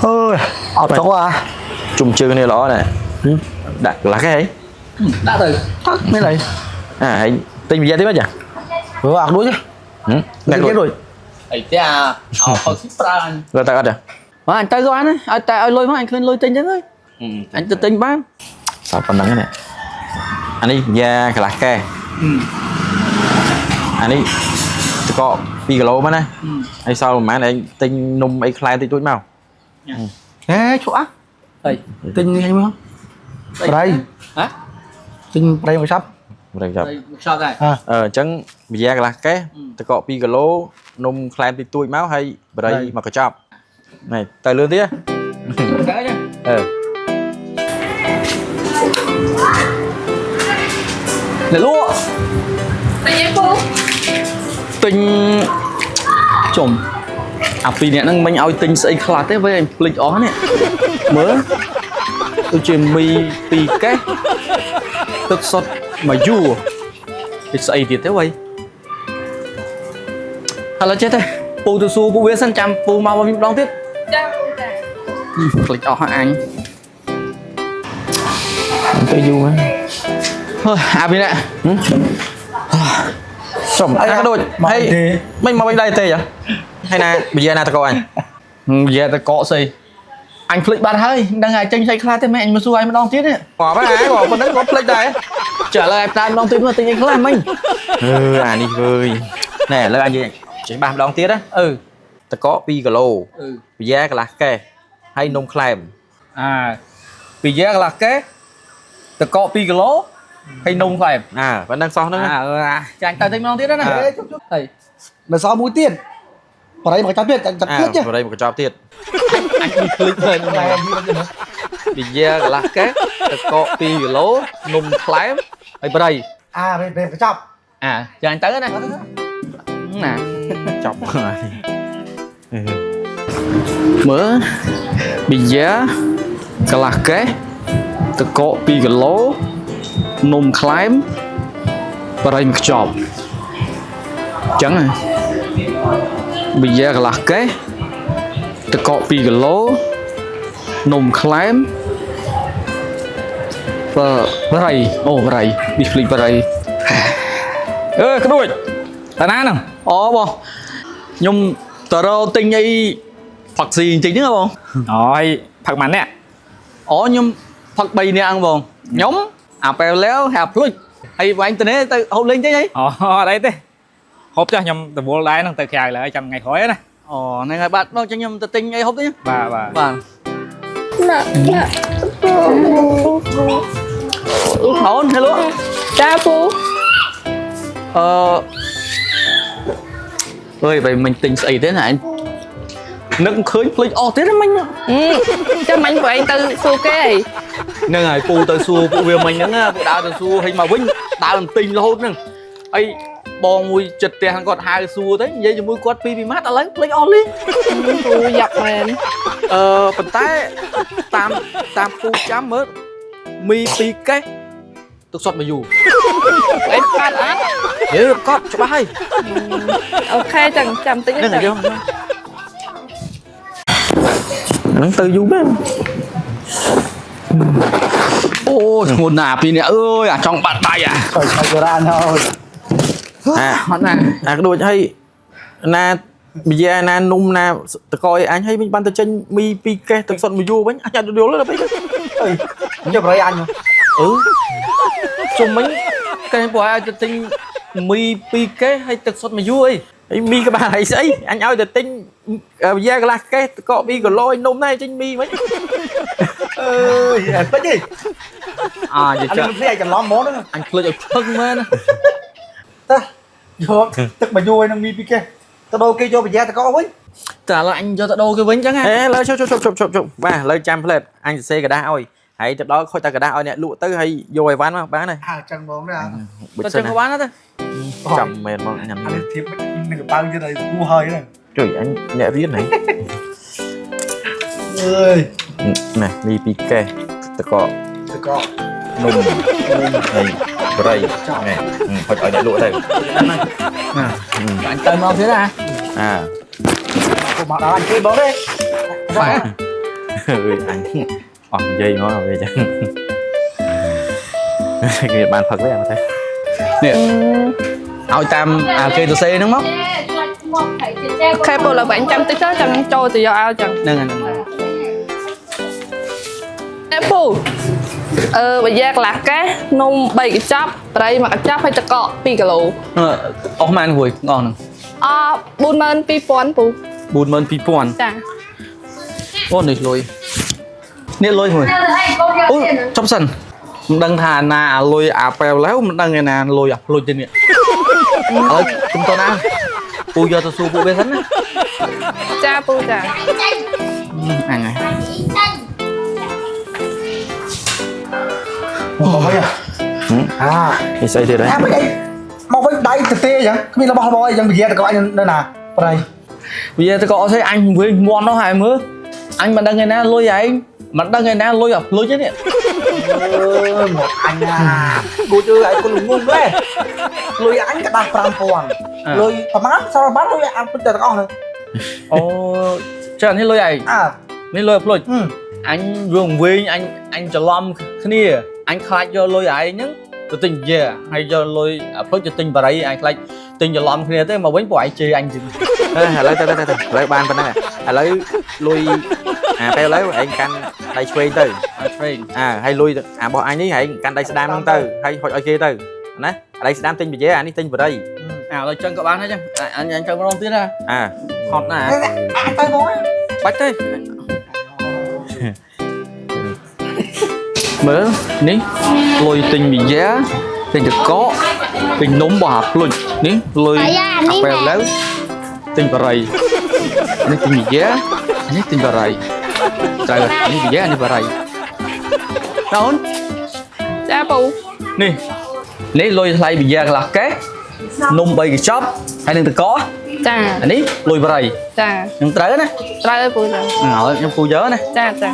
អើយអត់ចុះអា ជុំជើងនេះល្អណាស់ដាក់កន្លះគេហី ដាក់ទៅ ទឹកមានអី អាហើយទិញវិយាទៀតមកចា មើលអាក់ដូច ដាក់ ដូចដូច អីទេអាអោខស៊ីប្រើអញ លើតែអត់ទេ មកអញទៅក៏បានដែរឲ្យតែឲ្យលុយមកអញឃើញលុយទិញចឹងហើយអញទៅទិញបាន សល់ប៉ុណ្្នឹងហ្នឹងអានេះយ៉ាកន្លះកែអានេះតក2គីឡូមកណាហើយសល់ប្រហែលឯងទិញនំអីខ្លែតិចតួចមក ហេឈប់អា អី ទិញនេះមកប្រៃ ហ៎ ទិញប្រៃមកចាប់ ប្រេងចាប់ មកឆប់ដែរ អា អឺអញ្ចឹងវិយាកន្លះកេះតក2គីឡូនំខ្លែមតិចតួចមកហើយបរិយមកកញ្ចប់នេះទៅលឿនទៀត ទៅចឹង អឺ អ្នកលក់ ទិញអីពូ ទិញជុំអាពីរអ្នកហ្នឹងមិញឲ្យទិញស្អីខ្លះទេវិញអញភ្លេចអស់នេះមើលដូចជាមីពីរកេះទឹកសុទ្ធមួយយូរពីស្អីទៀតទេវិញឥឡូវចេះទេពូទៅសួរពួកវាសិនចាំពូមកវិញម្ដងទៀត ចាពូចា ភ្លេចអស់ហើយអញ ទៅយូរហ្នឹង ហើយអាពីរអ្នក សុំអាក៏ដូចហើយមិនមកវិញដែរទេហើយណាវិយាណាតកអញ និយាយតែកកស្អីអញភ្លេចបាត់ហើយមិនដឹងឲ្យចេញស្អីខ្លះទេមែនអញមកសួរឯងម្ដងទៀតនេះ ងាប់ហើយងាប់ប៉ុណ្្នឹងក៏ភ្លេចដែរ ចាឥឡូវឯងតាមម្ដងទៀតមកទិញអីខ្លះមិញ អឺអានេះវើយណែឥឡូវអញនិយាយចេះបាសម្ដងទៀតណា អឺ តក2គីឡូ អឺ វិយាកន្លះកេះហើយនំខ្លែម អាពីយ៉ាកន្លះកេតកក2គីឡូហើយនំខ្លែម អាប៉ុណ្្នឹងសោះហ្នឹង អាអាចាញ់ទៅទិញម្ដងទៀតណាហើយ នៅសល់មួយទៀតប្រៃមកចាប់ទៀតចាត់ អា ទៀតចេះ បរិយមកកញ្ចប់ទៀត អញភ្លេចហើយពីយ៉ាកន្លះកេតកក2គីឡូនំខ្លែមហើយប្រៃ អាប្រៃមកចាប់ អាចាញ់ទៅណាណា ចប់ហើយ មើលប៊ីយ៉ាកន្លះកេះតកក2គីឡូនំខ្លែមប្រៃមួយខ្ចប់អញ្ចឹងហ៎ប៊ីយ៉ាកន្លះកេះតកក2គីឡូនំខ្លែមប្រៃអូប្រៃនេះភ្លេចប្រៃ អឺក្ដួចតាណាហ្នឹង អូបងខ្ញុំតរកទិញអីផឹកស៊ីបន្តិចហ្នឹងហ៎បង អូយផឹកម៉ាន់នេះ អូខ្ញុំផឹក3នាក់ហ្នឹងបងខ្ញុំអាពេលលែវហើយអាភ្លុចហើយវ៉ាញ់ទៅនេះទៅហូបលេងតិចអី អូអត់អីទេហូបចាស់ខ្ញុំរវល់ដែរហ្នឹងទៅក្រៅឡើយចាំថ្ងៃក្រោយណា អូហ្នឹងហើយបាទបងចឹងខ្ញុំទៅទិញអីហូបតិច បាទបាទ បាទ ណាណាពូ អូនហេឡូ ចាពូ អឺអើយបើមិញទិញស្អីទេណាអញនឹកឃើញភ្លេចអស់ទៀតហ្នឹងមិញ ចាំមិញពួកឯងទៅសួរគេអី ហ្នឹងហើយពូទៅសួរពួកវាមិញហ្នឹងណាពូដើរទៅសួរហើយមកវិញដើរទិញរហូតហ្នឹងអីបងមួយចិត្តផ្ទះហ្នឹងគាត់ហៅសួរទៅនិយាយជាមួយគាត់ពីរពីរម៉ាត់ឥឡូវភ្លេចអស់លីង ពូយ៉ាប់មែន អឺប៉ុន្តែតាមតាមពូចាំមើលមីពីរកេះទឹកសុទ្ធមួយយូរ ឯងកាត់អត់ យេកត់ច្បាស់ហើយ អូខេចឹងចាំតិច ហ្នឹង ចឹង យក ហ្នឹងទៅយូរមែន អូធ្ងន់ណាស់ពីរនេះអើយអាចង់បាត់ដៃអា ឆៃឆៃរ៉ានហើយ អា អត់ណា អាក្ដួចហើយណាវិយាណានំណាតកអីអញហើយវិញបានទៅចេញមីពីរកេះទឹកសុទ្ធមួយយូរវិញអញអត់យល់ទេដល់ពេល អីយកប្រៃអញ អឺជុំមិញគេពួកឲ្យទៅទិញមីពីរកេះហើយទឹកសុទ្ធមួយយូរអី អីមីក្បាលអីស្អីអញឲ្យទៅទិញវិយាកន្លះកេះតក2គីឡូឯនំណាចេញមីវិញ អើយអត់ពេចទេ អាយចា អានេះភ្លេចច្រឡំហ្មងហ្នឹង អញភ្លេចឲ្យឈឹងមែន តាយកទឹកមកយូរនឹងមីពីគេទៅដូរគេយកប្រយ៉ាតកវិញ តែឥឡូវអញយកទៅដូរគេវិញចឹងហ៎ អេឥឡូវជប់ជប់ជប់ជប់ជប់បាទឥឡូវចាំផ្លែតអញសរសេរក្រដាសឲ្យហើយទៅដល់ខូចតែក្រដាសឲ្យអ្នកលក់ទៅហើយយកអីវ៉ាន់មកបានហើយ អាចឹងហ្មងណា ទៅចឹងក៏បានដែរ ចាំមែនមកញ៉ាំ អានេះធៀបនឹងកប៉ៅទៀតឲ្យគូហើយហ្នឹង ជួយអញអ្នករៀនហី អើយ ណែមីពីរកេះតក តក នំហើយប្រៃណែហុចឲ្យអ្នកលក់ទៅ អញទៅមកទៀតណា អា កុំមកដល់អញជួយបងទេ ហ្វា អើយអញអស់និយាយមកវាចឹងគេបានផឹកទេអត់ទេ នេះឲ្យតាមអាគេទៅសេហ្នឹងមក អូខេពូលើបងឯងចាំតិចទៅចាំខ្ញុំចូលទៅយកឲ្យចឹង ហ្នឹងហើយហ្នឹងហើយ អេពូអឺបើយកកន្លះកេះនំ3កញ្ចប់ប្រៃ1កញ្ចប់ហើយទឹកកក2គីឡូ អឺអស់ម៉ានគួយអស់ហ្នឹង អ42000ពូ 42000 ចា អូនេះលុយនេះលុយមួយអូចប់សិនមិនដឹងថាណាអាលុយអាប៉ែវឡៅមិនដឹងឯណាលុយអាភ្លុចទេនេះឥឡូវគុំតណាពូយកទៅសួរពួកវាសិនណា ចាពូចា អញហើយ មកវិញអា នេះស្អីទៀតហ៎ អាមិនអីមកវិញដៃទៅទេអញ្ចឹងគ្មានរបស់របរអីអញ្ចឹងវិយាតកអញនៅណាប្រៃ វាទៅក៏អត់ទេអញវិញមន់នោះហើយមើលអញមិនដឹងឯណាលុយឯងមិនដឹងឯណាលុយអាភ្លុចទេនេះ អឺមកអញណាគូជឿឲ្យគុណងងដែរលុយអញកដាស់5000លុយប្រហែលសល់បានលុយអញពិតតែទាំងអស់ហ្នឹង អូចានេះលុយឯង អើ នេះលុយអាភ្លុចអញវាវិញអញអញច្រឡំគ្នាអញខ្លាចយកលុយឯងហ្នឹងទៅទិញយាហើយយកលុយអាភ្លុចទៅទិញបារីអញខ្លាចទិញច្រឡំគ្នាទេមកវិញពួកឯងជេរអញជាង ឥឡូវទៅទៅទៅឥឡូវបានប៉ុណ្ណឹងឥឡូវលុយអាពេលឥឡូវឯងកាន់ដៃឆ្វេងទៅ អត់ឆ្វេង អាហើយលុយអារបស់អញនេះឯងកាន់ដៃស្ដាំហ្នឹងទៅហើយហុចឲ្យគេទៅណាដៃស្ដាំទិញបយាអានេះទិញបរិយ អាឥឡូវចឹងក៏បានដែរចឹងអញអញទៅម្ដងទៀតណា អា ហត់ណាស់ អញទៅមក បាច់ទេមើលនេះលុយទិញប៊ីយ៉ាទិញតកកទិញនំរបស់អាភ្លុចនេះលុយអាពេលឡូវទិញបារីនេះទិញប៊ីយ៉ានេះទិញបារីត្រូវនេះប៊ីយ៉ានេះបារីតអូន ចាពូ នេះនេះលុយថ្លៃប៊ីយ៉ាកន្លះកេះនំ3កញ្ចប់ហើយនឹងតកក ចា អានេះលុយបារី ចា នឹងត្រូវណា ត្រូវហើយពូចា ឥឡូវខ្ញុំគូយកណា ចាចា